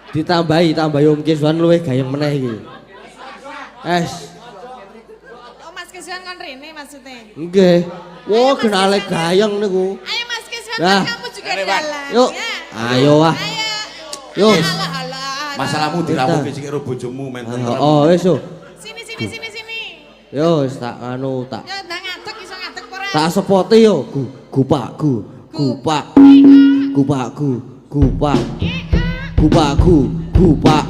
Ditambahi, tambahi Om Kiswan luwih gayeng meneh iki. Es. Oh, Mas Kiswan kon rene maksudnya. Nggih. Wah, Ayo, Mas genale Kiswan. gayeng niku. Ayo Mas Kiswan, Nah. kan kamu juga Rene, Wan. dalang. Yuk. Ya. Ayo ah. Ayo. Yuk. Alah, alah, alah. Masalahmu dirawuhke sik karo bojomu men tentrem. Oh, wis yo. Sini, sini, sini, sini. Yo wis tak anu tak Ya, ndang ngadeg iso ngadeg apa ora? tak sepoti yo. Gu gupak gu gupak. Gupak gu gupak. Gupak gu gupak.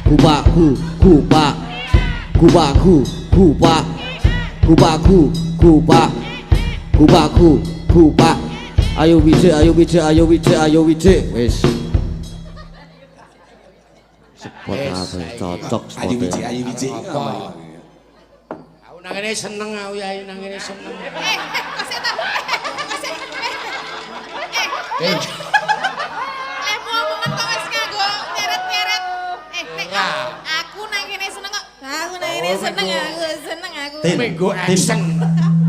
Gupak gu gupak. Gupak gu gupak. Gupak gu gupak. Gupak gu gupak. Ayo wijik, ayo wijik, ayo wijik, ayo wijik. Wis. Sepot Wis, apa saiki. cocok Ayu wiji, sepote. ayu wiji. Apa? Aku nang kene seneng aku ya nang kene seneng. Eh, kok sik ta? Kok sik? Eh, Eh, lehmu omongan kok wis nganggo nyeret-nyeret. Eh, nek Ora. aku nang kene seneng kok. Aku nang kene Oh, seneng mengko. aku, seneng aku. Tin, Minggu Tin. action.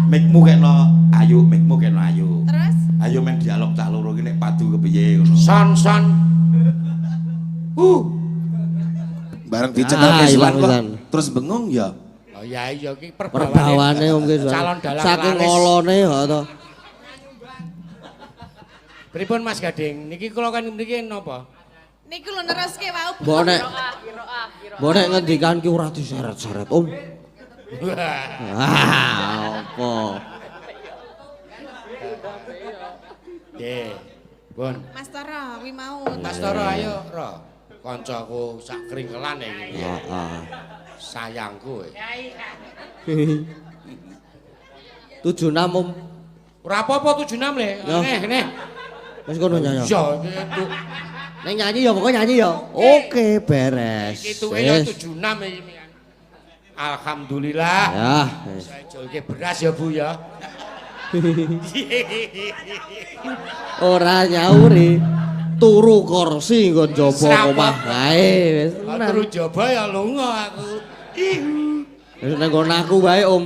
Mikmu kekno ayu, mikmu kekno ayu. Terus Ayo men dialog cah loro iki nek padu kepiye ngono. Son son. Bareng dicekel Ah, Kiswan ilang kok pisan. terus bengong ya. Oh ya iya iki Perbawane Om Kiswan. Calon dalang Saking laris. olone ya to. Pripun Mas Gading? Niki kula kan mriki napa? niku lho neruske wau. Mbok nek Mbok nek ngendikan ki ora diseret-seret, Om. Ah, apa? Nggih. Pun. Mas Toro kuwi mau. Mas Toro ayo Ro. Kancaku sak kringkelan iki. Heeh. Sayangku. 76 Om. Ora apa-apa 76 le. Ya. Neh neh. Wis kono nyanyi. Iya itu. Nek nyanyi ya pokoknya nyanyi ya. Oke, beres. Iki tuwe ya Wis. 76 iki. Alhamdulillah. Ya, wis. Saya jolke beras ya Bu ya. Ora nyauri. Turu kursi nggon jaba Serapot. omah kae wis. Kalau turu jaba ya lunga aku. Wis nang nggon aku wae, Om.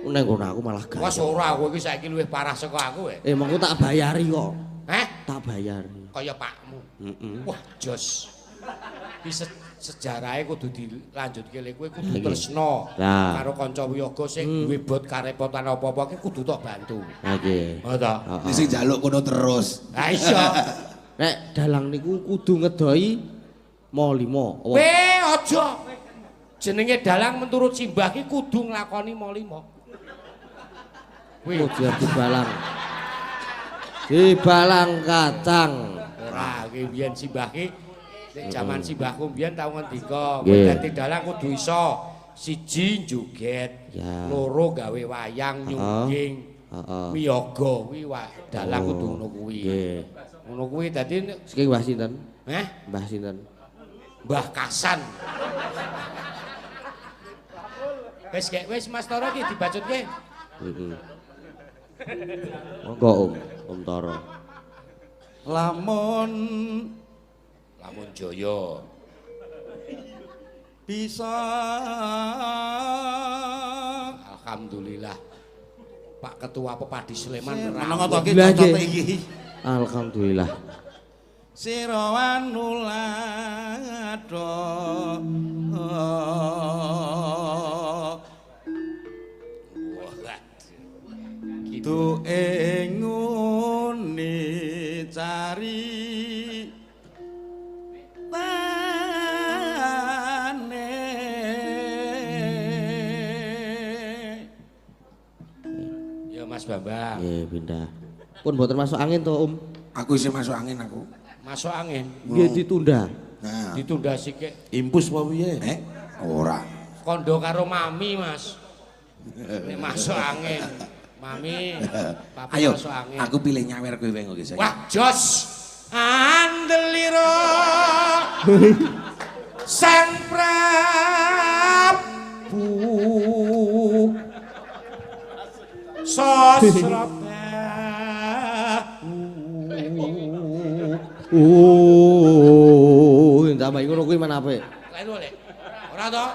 Nang nggon aku malah Wah gak. ora aku iki saiki luwih parah saka aku e. Eh, mengko tak bayari kok. Heh, Tak bayari. kaya pakmu. Heeh. Wah, jos. Iki sejarahe kudu dilanjutke le kowe kudu Iya. tresna Lah. karo kanca wiyaga sing duwe bot karepotan apa-apa ki kudu tok bantu. Ha iki. Oh ta? Heeh. Sing njaluk kono terus. Ha iya. Nek dalang niku kudu ngedoi mo limo. Apa? Weh, aja. Jenenge dalang menurut simbah ki kudu nglakoni mo limo. Kuwi Kudu dibalang. Dibalang kacang. ora ki biyen simbah ki nek jaman simbahku biyen tau ngendika, kowe Nggih. dadi dalang kudu iso siji joget, Ya. loro gawe wayang nyungging, Heeh. miyaga kuwi wah dalang kudu ngono kuwi. Nggih. Ngono kuwi dadi nek Saking Mbah sinten? eh Mbah sinten? Mbah Kasan. Wis gek wis Mas Toro ki dibacutke. Heeh. Monggo Om, Om Toro. Lamun Lamun Jaya. bisa Alhamdulillah. Pak Ketua Pepadi Sleman menengo to ki Lah, cocote nggih. iki. Alhamdulillah. Sira wanulado. Du ing nguni cari tane. Ya Mas Bambang, Nggih, pindah. Pun mboten masuk angin to, Om. Aku isih masuk angin aku. masuk angin. Nggih ditunda. Nah, Ditunda sikik Impus apa piye? eh ora. kondo karo mami, Mas. Nek masuk angin. Mami, papi Ayo, masuk angin. aku pilih nyawer kowe wae kok Wah, jos. Andelira Sang Prabu Sosrobahu. Tambahi ngono kuwi men apik. Kleru le. Ora to?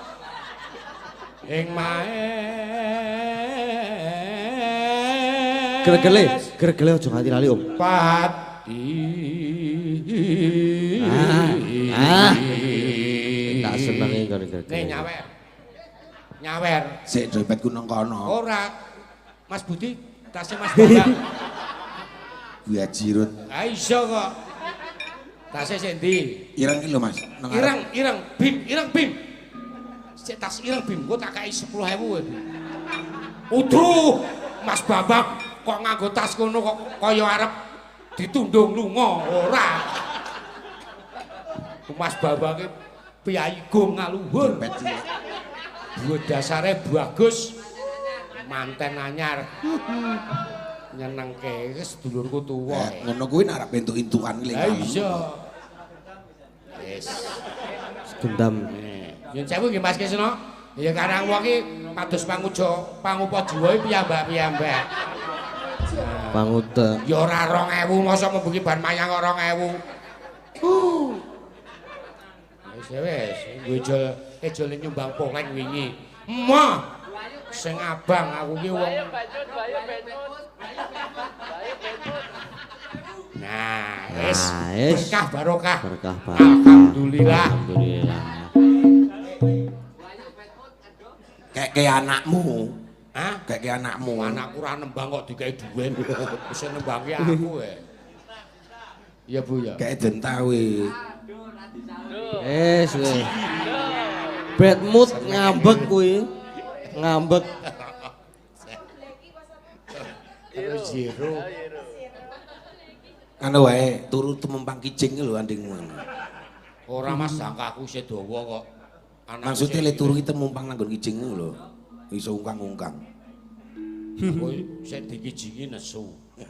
Ing mae. Gregele, gregele aja nganti lali, Om. Pati. Ah, Ah. Tak senenge nggon gegel. Nih nyawer. Nyawer. Sik dompetku nang kono. Ora. Mas Budi, tasnya Mas Bambang. Kuwi ajirut. Ah iso kok. Tasnya sik ndi? Ireng ki lho Mas. Nang arep. Ireng, ireng, bim, ireng bim. Sik tas ireng bim, gua tak kai 10.000 kowe. Uduh, Mas Bambang kok nganggo tas kono kok kaya arep ditundung lunga ora. Mas Bambang ki piyayi gong ngaluhur. Dompet cilik. Buat dasare bagus. Manten anyar. Nyenengke sedulurku tuwa. Ngono kuwi nek arep entuk-entukan ki lek. Lah iya. Wis. Gendam. Nyun sewu nggih Mas Kisno. Ya karang wong iki pados panguja pangupa jiwa iki piyambak-piyambak. Pangutek. Ya ora 2000 mosok mbuki bar mayang kok 2000. Wis wis, nggo ejol nyumbang poleng wingi. Emoh. Sing abang aku ki wong. Nah, wis berkah barokah. Berkah barokah. Alhamdulillah. Alhamdulillah. Keke anakmu. Hah? Keke anakmu. Anakku ora nembang kok dikei dhuwit. Wis nembangke aku e. Iya Bu ya. Keke dentawe. Wis wis. Bad mood ngambek kuwi. Ngambek. Terus zero. Anu wae turu tumempang kijing lho andingmu. Ora Mas, jangka aku isih dawa kok. Maksude le turu ki temumpang nang nggon kijing lho. Iso ungkang-ungkang. Kowe sik dikijingi nesu. Iki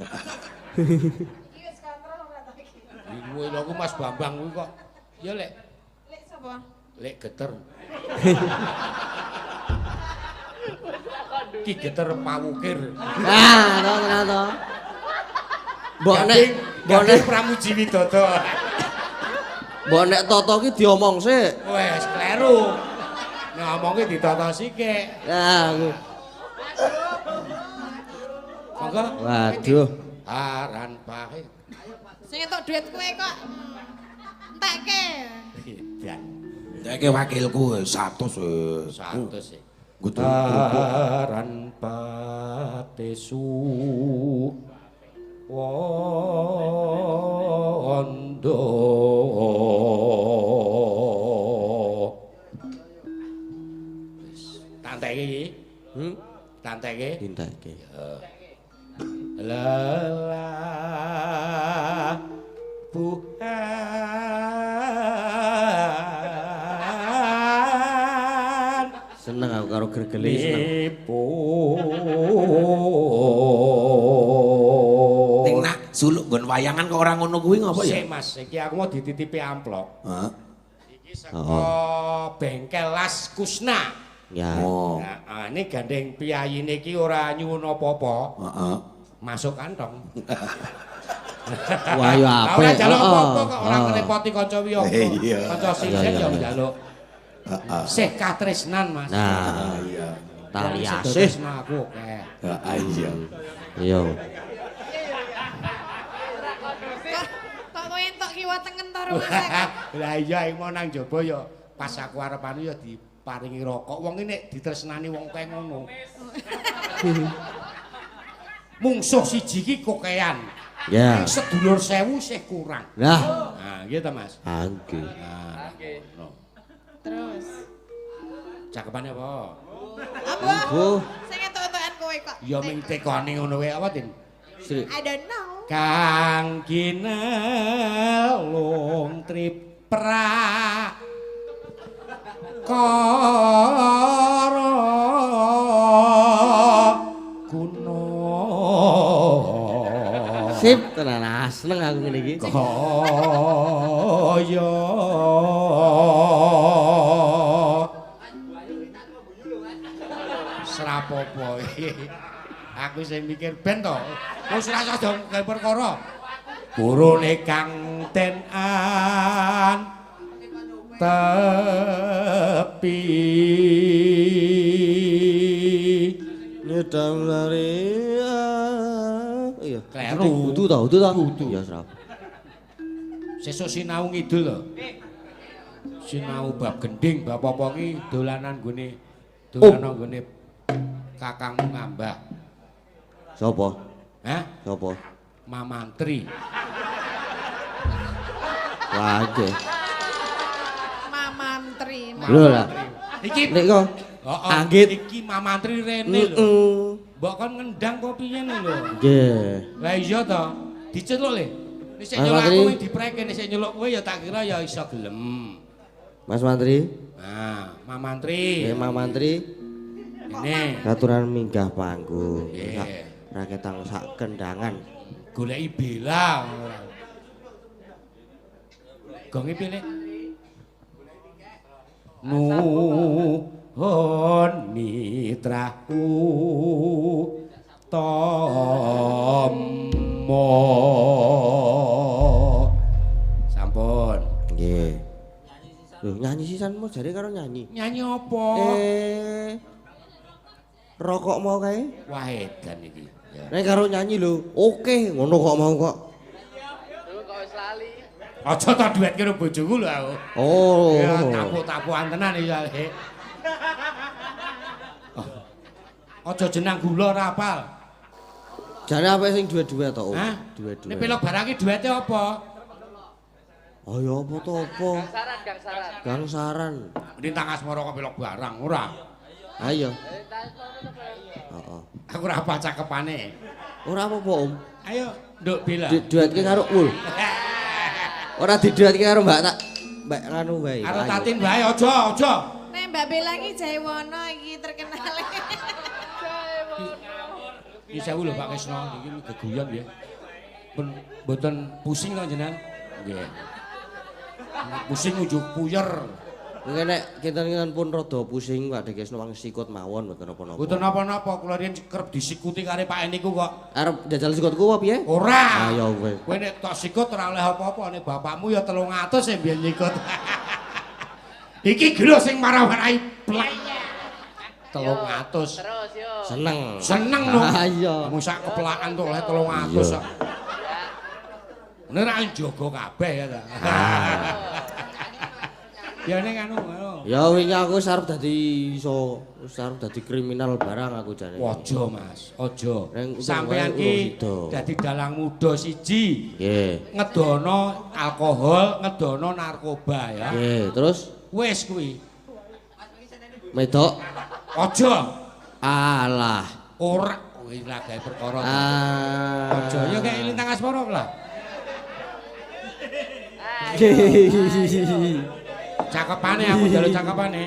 wis kontrol ora ta iki? Kuwi lho aku Mas Bambang kuwi kok. Ya lek. Lek sapa? Lek geter. Ki geter pawukir. Ah, to tenan to. Mbok nek mbok nek Pramuji Widodo. Mbok nek toto ki diomong sik. Wes kleru. Ngomonge ditata sithik. Nah, aku. Monggo. Waduh. Aran pahe. Sing entuk duit kowe kok entekke. Edan. Entekke wakilku 100. 100 sih. Kudu aran patesu wondo. Tanteke iki. Tanteke. Tanteke. Lelah buhan Seneng aku karo gregele seneng. Ning nak suluk nggon wayangan kok ora ngono kuwi ngopo ya? Sik Mas, iki aku mau dititipi amplop. Heeh. Iki saka bengkel Las Kusna. Ya. Oh. Nah, ini gandeng piyayine iki ora nyuwun apa-apa. Heeh. Masuk kantong. Wah, ya apik. Ora njaluk apa-apa kok ora Heeh. ngrepoti kanca wiyaga. Iya. Kanca sisih Iya, ya iya. njaluk. Heeh. Sih katresnan, Mas. Nah, Iya. tali Wong asih. tresno aku akeh. Heeh iya. Iya. Kok kowe entuk kiwa tengen to rumah. Lah iya iki mau nang jaba ya pas aku arep anu ya diparingi rokok. Wong iki nek ditresnani wong kae ngono. Mungsuh siji iki kokean. Ya. Ning sedulur 1000 sih kurang. Lah, Nah, gitu ta, Mas. angge. Nah, ngono. Terus. Cakepane apa? Apa? Bu. Sing entuk-entukan kowe kok. Ya ming tekoni ngono wae apa, Din? Sri. I don't know. Kang ginelung tripra kara guna Sip tenan ah, seneng aku ngene iki. kaya srapopo iki. Aku sing mikir ben to. Wis ora usah dong gawe perkara. Gurune kang den an tepi. Nyedam lari. Iya. Kleru. Kudu ta, kudu ta. Kudu. Ya, serap. Sesuk sinau ngidul lho. Sinau bab gending, bab apa ki dolanan nggone dolanan nggone kakangmu ngambah. Sapa? Hah? Sapa? Mamantri. Wah, nggih. Mamantri. Lho lah. Iki Nek kok heeh, Anggit. Iki Mamantri rene lho. Heeh. Mbok kon ngendang apa piye lho? Nggih. Lah iya to. Diceluk le. Nek sik Mas nyeluk aku Mantri. mung dipreke, nek sik nyeluk kowe ya tak kira ya iso gelem. Mas Mantri. Nah, Mamantri. Nggih, Mamantri. Ini Katuran minggah panggung. Nggih. Sak raketang sak kendangan. Goleki bela. Gonge piye, Lek? Nuhun mitraku tomo. Sampun. Nggih. Lho, nyanyi sisan mau jare karo nyanyi. Nyanyi apa? Rokok mau kae? Wah, edan iki. Ya. Nek karo nyanyi lho, oke ngono kok mau kok. Aja ta duet karo bojoku lho aku. Oh. Ya tapuk-tapukan tenan iki ale. Aja jenang gula ora apal. Jane apa sing duet-duet to, Om? Hah? Duet-duet. Nek pelok barang iki duete apa? Oh ya apa to apa? Gangsaran, gangsaran. Gangsaran. Lintang asmara kok pelok barang ora. Ayo. Heeh. Aku ora apa cakepane. Ora apa-apa, Om. Ayo, Nduk Bella. Diduetke karo Ul. Ora diduetke karo Mbak tak Mbak nganu wae. Karo Tatin wae aja, aja. Nek Mbak Bella iki Jaiwono iki terkenal. Iki sewu lho Pak Krisna, iki geguyon nggih. Pun mboten pusing to jenengan? Nggih. Pusing ujuk puyer. Nggih nek kinten-kinten pun rada pusing Pak Dekesno wong sikut mawon mboten napa-napa. Mboten napa-napa, kula riyen kerep disikuti karo Pak niku kok. Arep jajal sikutku apa piye? Ora. Ayo kowe. Kowe nek tok sikut ora oleh apa-apa, nek bapakmu ya 300 sing biyen nyikut. Iki gelo sing marah-marahi plek. 300. Terus yo. Seneng. Seneng no. Ayo. Mung sak kepelakan tok oleh 300 Iya. kok. Ini ra njogo kabeh ya ta. Ya ning anu anu. Ya wingi aku wis arep dadi iso wis arep dadi kriminal barang aku jane. Aja Mas, aja. Sampeyan Sampeyan ki dadi dalang muda siji. Nggih. Ngedono alkohol, ngedono narkoba ya. Nggih, terus wis kuwi. Medok. Aja. Alah. Ora kuwi lah gawe perkara. Ah. Aja ya kaya Lintang Asmara lah. Cakepane aku njaluk cakepane.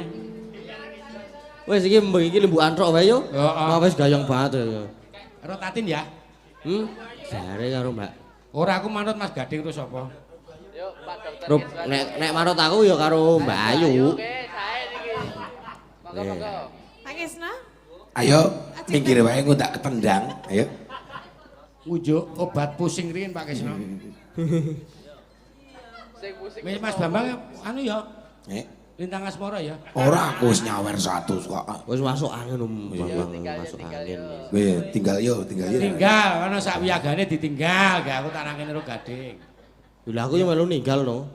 Wis iki mbeng iki limbukan tok wae yo. Heeh. Wis gayeng banget ya. Karo Tatin ya. Jare karo Mbak. Ora aku manut Mas Gading terus apa? Yo Pak Dokter. Nek nek manut aku ya karo Mbak Ayu. Oke, sae niki. Monggo monggo. Pak Kisna? Ayo minggir wae engko tak ketendang. Ayo. Ngunjuk obat pusing riyin Pak Kisna. Sing pusing. Wis Mas Bambang anu ya. Lintang Asmara ya. Ora aku wis nyawer 100 kok. Wis masuk angin Om Bambang, masuk angin. Wis tinggal yo, tinggal yo. Tinggal ana sak wiyagane ditinggal, gak aku tak nang kene ro Gading. Lha aku yo melu ninggal no.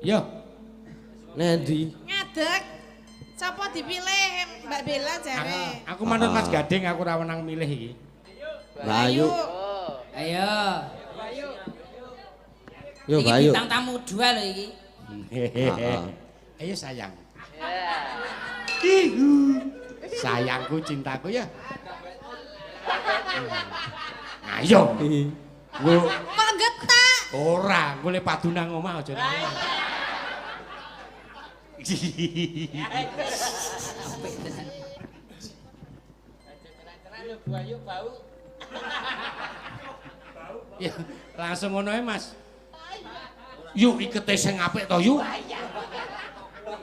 Yo. Nendi? Ngadeg. Sapa dipilih Mbak Bella jare? Aku manut Mas Gading, aku ora wenang milih iki. Mbak Ayu. Ayo. Yo Mbak Ayu. Iki bintang tamu 2 lho iki. Heeh. Ayo sayang. Ihu. Sayangku cintaku ya. Ayo. Nggo kok getak? Ora, engko le padu nang omah aja nang omah. Ya, langsung ngono ae, Mas. Yuk ikete sing apik to, yuk.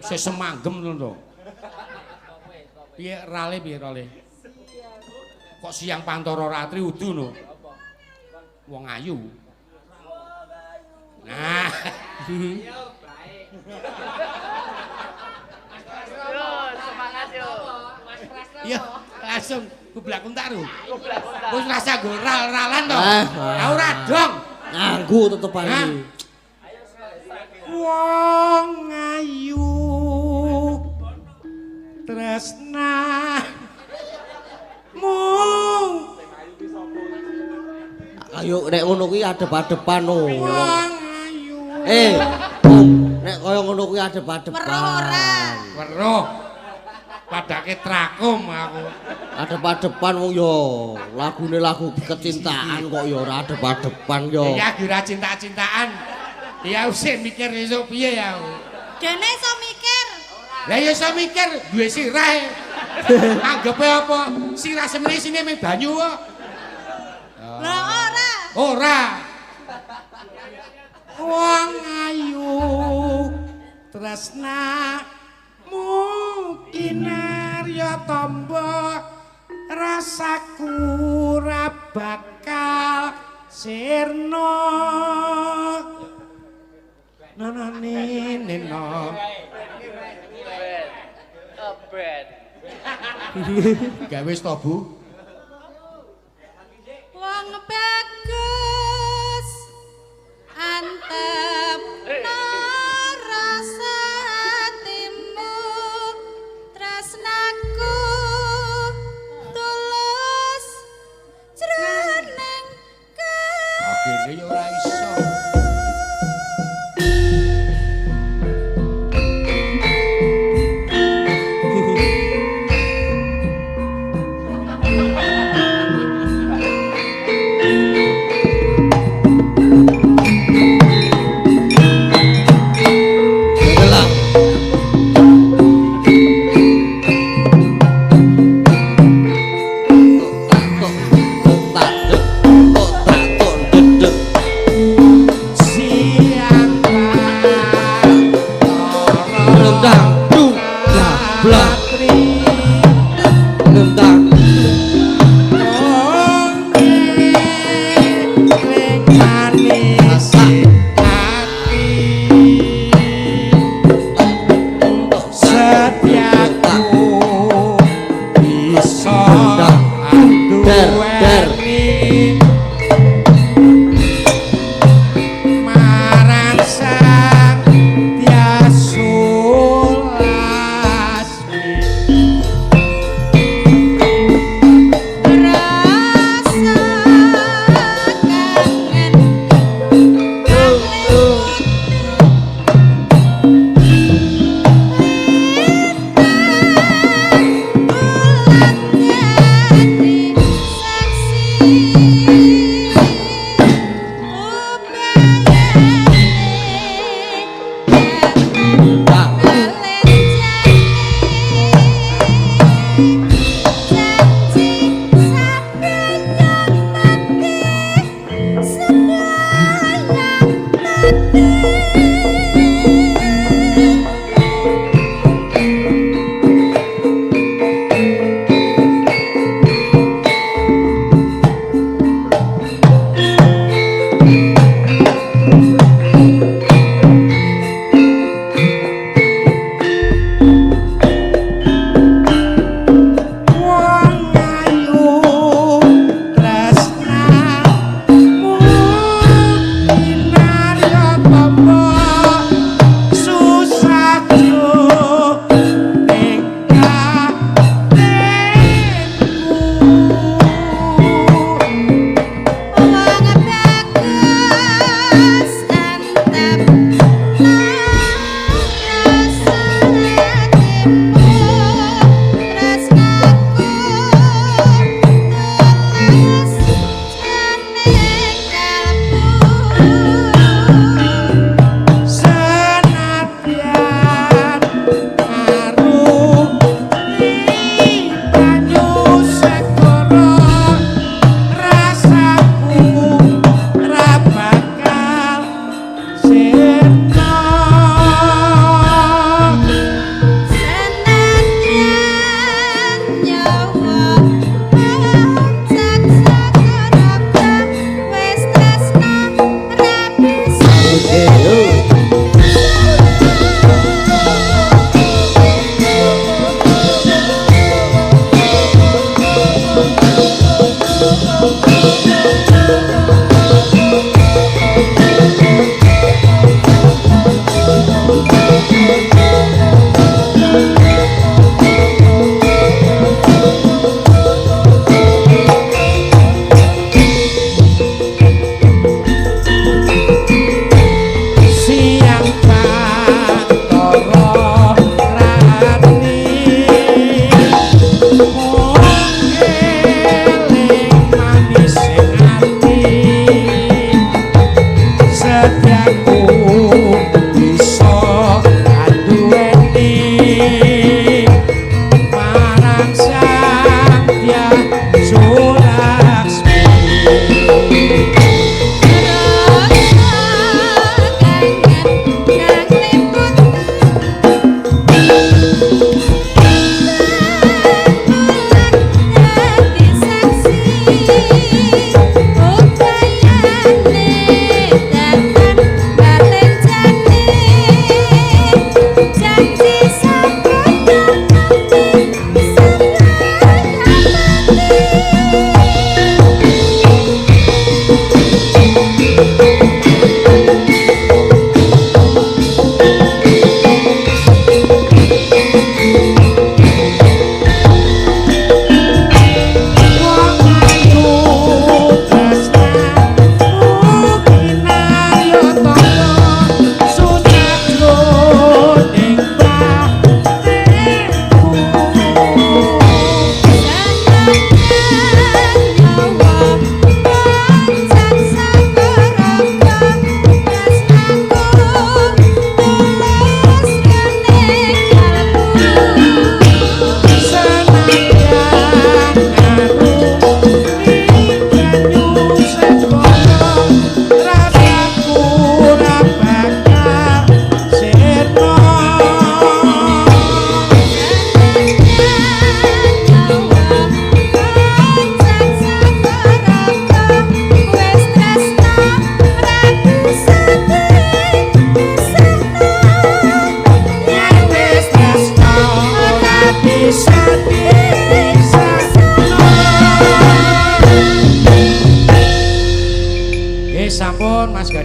Sing semanggem ngono to. Piye rale piye rale? Kok siang pantara ratri udu no. Wong ayu. Nah. Yo, semangat yo. Iya, langsung kublak kuntaru. Wis rasa go ral-ralan to. Ora dong. Nganggo tetepan iki. Wong ayu. nek ngono kuwi adep-adepan oh. Wong ayu. Eh, Om, nek kaya ngono kuwi adep-adepan. Weruh ora? Weruh. Padake trakum aku. Adep-adepan wong yo lagune lagu kecintaan kok yo ora adep-adepan yo. Ya ora cinta-cintaan. Ya usih mikir esuk piye ya aku. Dene iso mikir. Lah ya iso mikir duwe sirah. Anggepe apa? Sirah semene isine mung banyu kok. Lah ora. Ora. Wong ayu tresnamu kinarya tamba rasaku ora bakal sirna. Nana nino. Ben. Oh, ben. Gawe wis to, Bu? Wong bagus antep rasa atimu tresnaku tulus jroning Agene ya ora iso. Lah. Tok tok tak tok tak tok dedek. Siang Nendang dung bla bla nendang rasa Setiaku bisa Nendang der der marang sang tiasulasmi.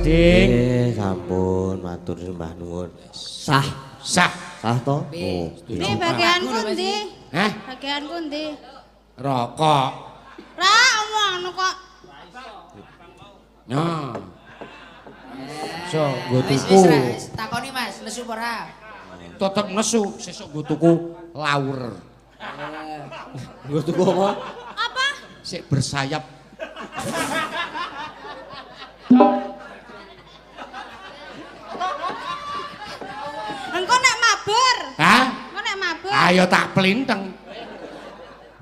Gading. Nggih, sampun matur sembah nuwun. Sah. Sah. Sah to? Oh. Ndi bagianku ndi? Hah? Bagianku ndi? Rokok. Ra omong kok. Nah. So, nggo Wis tuku. wis takoni Mas, nesu apa ora? Tetep nesu, sesuk nggo tuku laur. Nggo tuku apa? Apa? Sik bersayap. Engko nek mabur. Hah? Engko nek mabur. Ayo tak plinteng.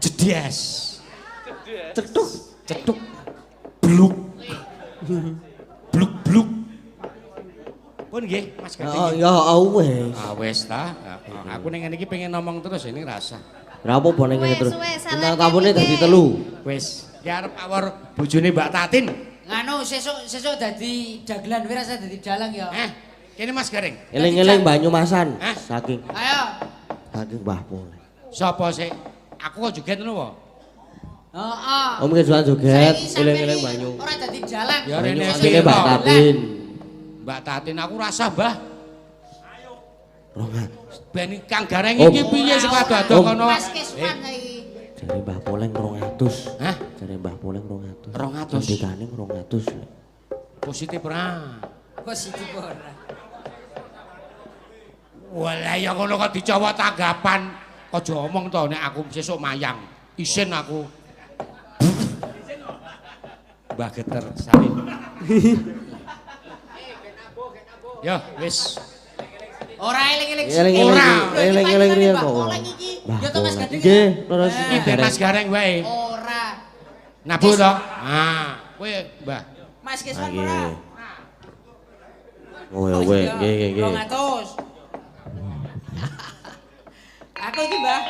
Jedes. Cetuk. Cetuk. Bluk. Bluk bluk. Pun nggih, Mas Gading. Oh, ya wis. Ah wis ta. Aku ning ngene iki pengen ngomong terus ini rasa. Ra apa-apa ning ngene Wes, terus. wes, Bintang salahke tamune piye? dadi telu. Wis, ki arep awor bojone Mbak Tatin. Nganu sesuk dadi dagelan wis rasa dadi dalang ya. Eh, kene Mas Gareng. Eling-eling Banyumasan Hah? saking Ayo. saking Mbah Pole. Sapa sik? Aku kok joget ngono wae. Heeh. Om kejuan joget, Saiki sampeyan eling-eling iki Banyu. Ora dadi dalang. Ya rene Banyumasine Mbah Tatin. Mbak Tatin aku rasa, Mbah. Rongat. Ben Kang Gareng Om. iki piye sing ado-ado Om. kono? Mas Keswan saiki. Jare Mbah Poleng 200. Hah? Jare Mbah Poleng 200. 200. Sendikane 200. Positif ora? Positif ora. Walah ya ngono kok dicowo tanggapan. Aja omong to nek aku sesuk mayang. Isin aku. Mbah Geter Salim. Ya, wis. Ora eling-eling. Eling-eling Ora. eling-eling riyen kok. Poleng iki. Mbah Ya to Mas Poleng. Gading. Nggih, leres. Iki ben Mas Gareng wae. Ora. Nabuh to? Ah, kowe Mbah. Mas Keswan Nggih. ora. Oh ya weh, nggih nggih nggih. 200. Aku iki, Mbah.